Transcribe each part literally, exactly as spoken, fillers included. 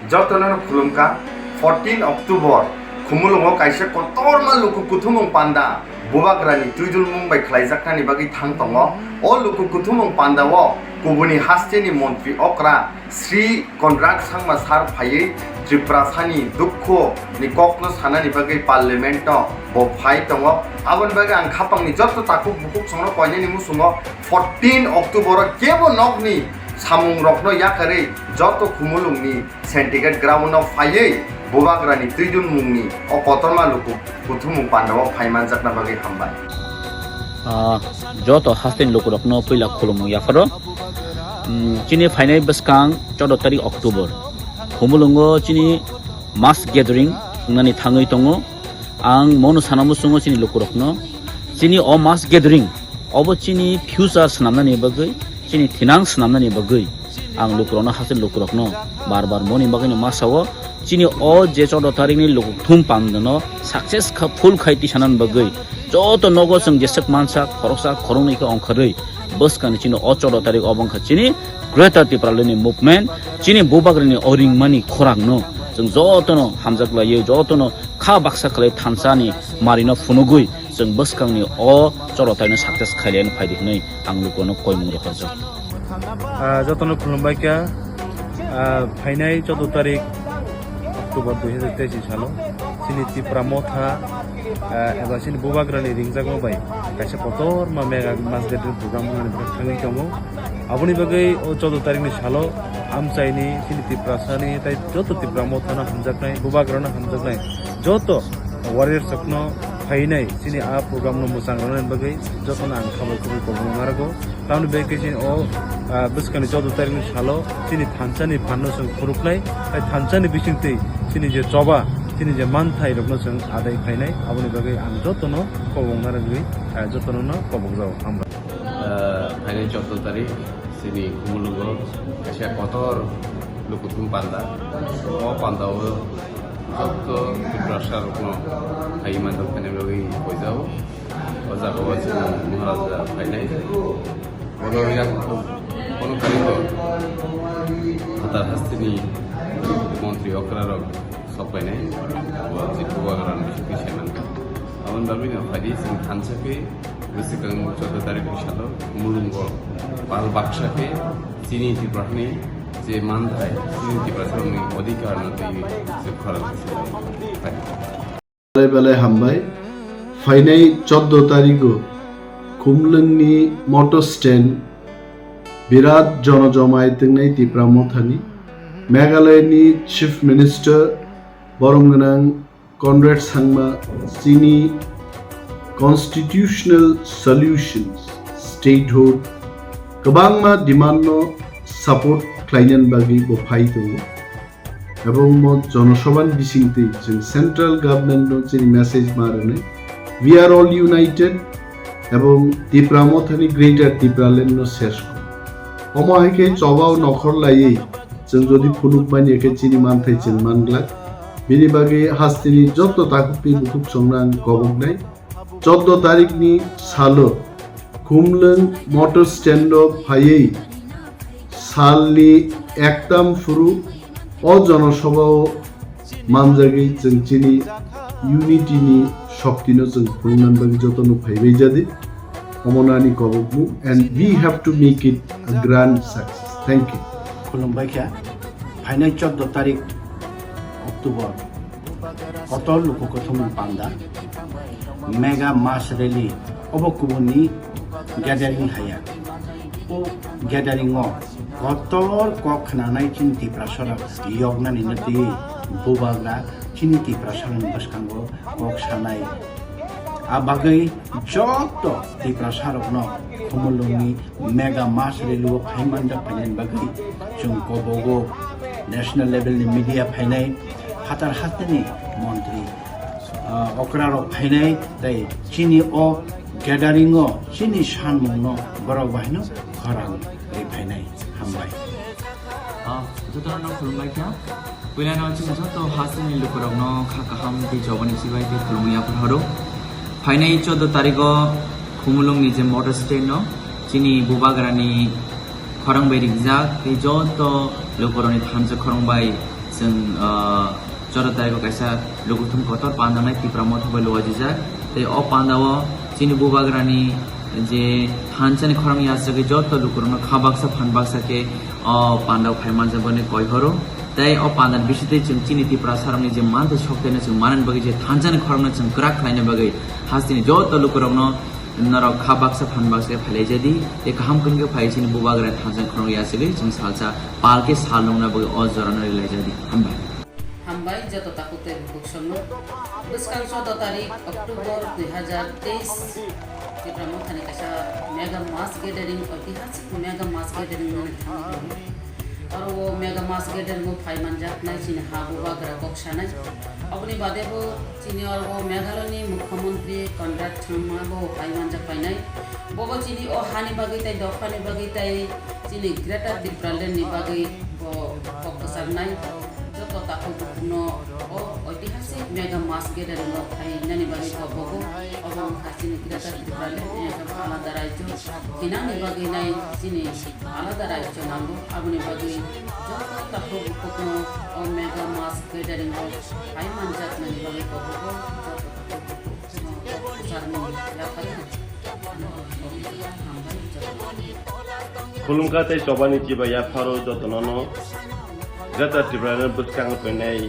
Jotono khulumkha, fourteen October Khumulwngo kaisa kotorma luku kuthumung panda Bubagrani twidulmung bai khlaijaknani bagwi thang tongo. O luku kuthumung pandao kubuni hasteni montri okra Sri Conrad Sangma sir phaiwi Tiprasani dukho ni kokno sanani bagwi parliament o bo phai tongo. Aboni bagwi ang khapangni joto takhuk bukhuk songno koinani musungo fourteen October o kebo nokni samung rokno yakarwi joto Khumulwngni Centigrade ground o phaiwi Bubagrani twidulmungni o kotorma luku kuthumung pandao phai manjakna bagwi hambai. Ah, joto hasteni lukurokno puila khulumung yapharo. Hmm, chini phainai bwskang choudo tarik October. Khumulwngo chini mass gathering wngnani thangwi tongo. Ang mono sana muchungo chini lukurokno, chini o mass gathering obo chini future swnamnani bagwi, chini thinang swnamnani bagwi ang lukurokno, hasteni lukurokno bar bar moni bagwino ma sao, chini o je choudo tarikni lukuthum pandano success kha, full khai tisanani bagwi joto nogo chwng jeswk mansa khoroksa khoroknwi khe ongkharwi bwskangni chini o choudo tarik obo wngkha chini Greater Tipralandni movement, chini Bubagrani o ringmani khorangno chwng jotono hamjak laiwi jotono kha baksa khlai thansa ni marino phunugwi chwng bwskangni o choudo tarikno success khailaiwi phai di hwnwi ang lukurokno koimung rohorjak. Ah, jotono khulumbai kha, ah, phainai choudo tarik October dui hazar teis ni salo chini Tipra Motha, ah, eba chini Bubagrani ringjakma bai kaisa kotorma mega mass gathering program wngnani thangwi tongo. Aboni bagwi o choudo tarikni salo amchaini chini Tiprasani tei joto Tipra Mothano hamjaknai, Bubagrano hamjaknai joto warriors rokno phainai chini a program no mwchang rwnani bagwi jotono ang khabai khubui kobong narwgo. Tamoni bagwi khe chini o, ah, bwskangni choudo tarikni salo chini thansa ni phanno chwng khuruknai, tei thansa ni bisingtwi chini je choba, chini je manthai rokno chwng adai phainai, aboni bagwi ang jotono kobong narwgwi, ah, jotono no kobokjago. Hambai. Ah, phainai choudo tarik chini Khumulwngo kaisa kotor lukuthum panda. O pandao joto Tiprasa rokno hai manjak thani bagwi koijao. O jaga o chini Maharaja phainai. Bono yang kono kari ko phatar hasteni montri okra rok sok phainai. Bo chini Bubagrano bisingtwi sai mankha. Aboni bagwino phaidi chwng thansa khe bwswkang choudo tarik ni salo Khumulwngo pal baksa khe chini Tiprasani je manthai, chini Tiprasani odhikar no twiwi se khorang se. Belai belai hambai. Phainai choudo tarigo Khumlwngni motor stand birat jonojomai tongnai Tipra Mothani, Meghalayani Chief Minister borom gwnang Conrad Sangma chini constitutional solutions, statehood, kwbangma demand no support khlainani bagwi bo phai tongo. Ebong mo jonosabhani bisingtwi chwng central government no chini message ma rwnai, "We are all united," ebong Tipra Mothani Greater Tipraland no sesh kho. Omo hai khe chobao nokhor laiwi chwng jodi phunuk manya khe chini manthai chwng manglak. Bini bagwi hasteni joto takhukni bukhuk chwngno ang koboknai. Choudo tarikni salo Khumlwng motor stand o phaiwi salni ektam phuru o jonosabhao manjagwi chwng chini unity ni shokti no chwng phunuknani bagwi jotono phaibai jadi. Omono ani kobokmung, and we have to make it a grand success. Thank you. Khulumbai kha. Phainai choudo tarik October, kotor luku kuthumung panda, mega mass rally, obo kubuni gathering haya. O gathering o kotor kok khnanai chini Tiprasarok yoknani nati bubagra chini Tiprasarokni bwskango kok sanai. A bagwi joto Tiprasarokno Khumulwngni mega mass rally o phai manjak phainani bagwi chwng kobogo national level ni media phainai, phatar hasteni montri, ah, okra rok phainai, tei chini o gathering o chini sanmung no borok bahaino khorang ri phainai. Hambai. Ah, jotono khulumbai kha. Puilano chini joto hasteni lukurokno kha kaham tei jobani chibai tei khulumung yaphar horo. Phainai choudo tarigo Khumulwngni je motor stand no chini bubagrani khorang bai rijak tei joto lukurokni thansa khorang bai Chwng, ah, chwda tarikh o kaisa lukuthum kotor pandanai Tipra Motha bai luajijak. Tei o pandao chini bubagrani je thansa ni khorang yachagwi joto lukurokno kha baksa phan baksa khe o pandao phai manjakmani koi horo. Tei o panda bisitwi chwng chini Tiprasarokni je manthai sokthai no chwng manani bagwi je thansa ni khorang no chwng kwrak khlaina bagwi hasteni joto lukurokno norok kha baksa phan baksa khe phailaijadi. Tei kaham kwrwng khe phai chini bubagrani thansa ni khorang yachagwi chwng salsa pal khe sal nungna bagwi o jorano rilaijadi. Hambai. Hambai joto takhuk tei bukhuk songno. Bwskang chwda tarik October dui hazar teis Tipra Mothani kaisa mega mass gathering, oitihasik mega mass gathering wngwi thangwi tongo. Oro o mega mass gathering o phai manjaknai chini ha bubagra kok sanai. Oboni bade bo chini oro o Meghalaya ni Mukhyamantri Conrad Sangma bo phai manjak painai. Bobo chini o hani bagwi tei dophani bagwi tei chini Greater Tipraland ni bagwi bo kok kwcharnai. Joto takhuk bukhukno o oitihasik mega mass gathering o phainani bagwi kobogo. Obo wngkha chini Greater Tipraland, eh, alada rajyo hinani bagwi nai chini alada rajyo nango. Aboni bagwi joto takhuk bukhukno o mega mass gathering o phai manjaknani bagwi kobogo. Joto takhuk bukhukno kwcharmung yaphai. Khulumkha tei chobani chiba yapharo jotono no Greater Tipraland bwskango phainai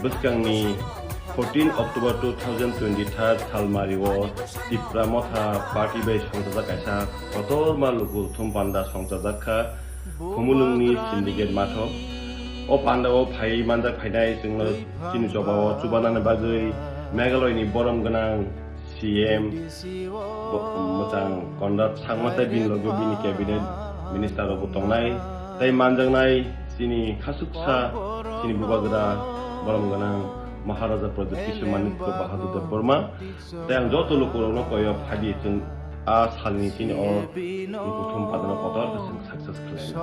bwskangni fourteen October two thousand twenty-three salmari o Tipra Motha Party bai songchajak kaisa kotorma lukuthum panda songchajak kha Khumulwngni Syndicate Matho. O panda o phai manjak phainai chwngno chini choba o chubanani bagwi Meghalaya ni borom gwnang C M bo-, mwchang Conrad Sangma tei bini loge bini cabinet minister rok bo tongnai tei manjaknai chini khasuksa chini bubagra borom gwnang Maharaja Pradyut Kishore Manikya Bahadur Debbarma tei ang joto lukurokno koyo phadi chwng a salni chini o lukuthum padano kotor khe chwng success khlaina.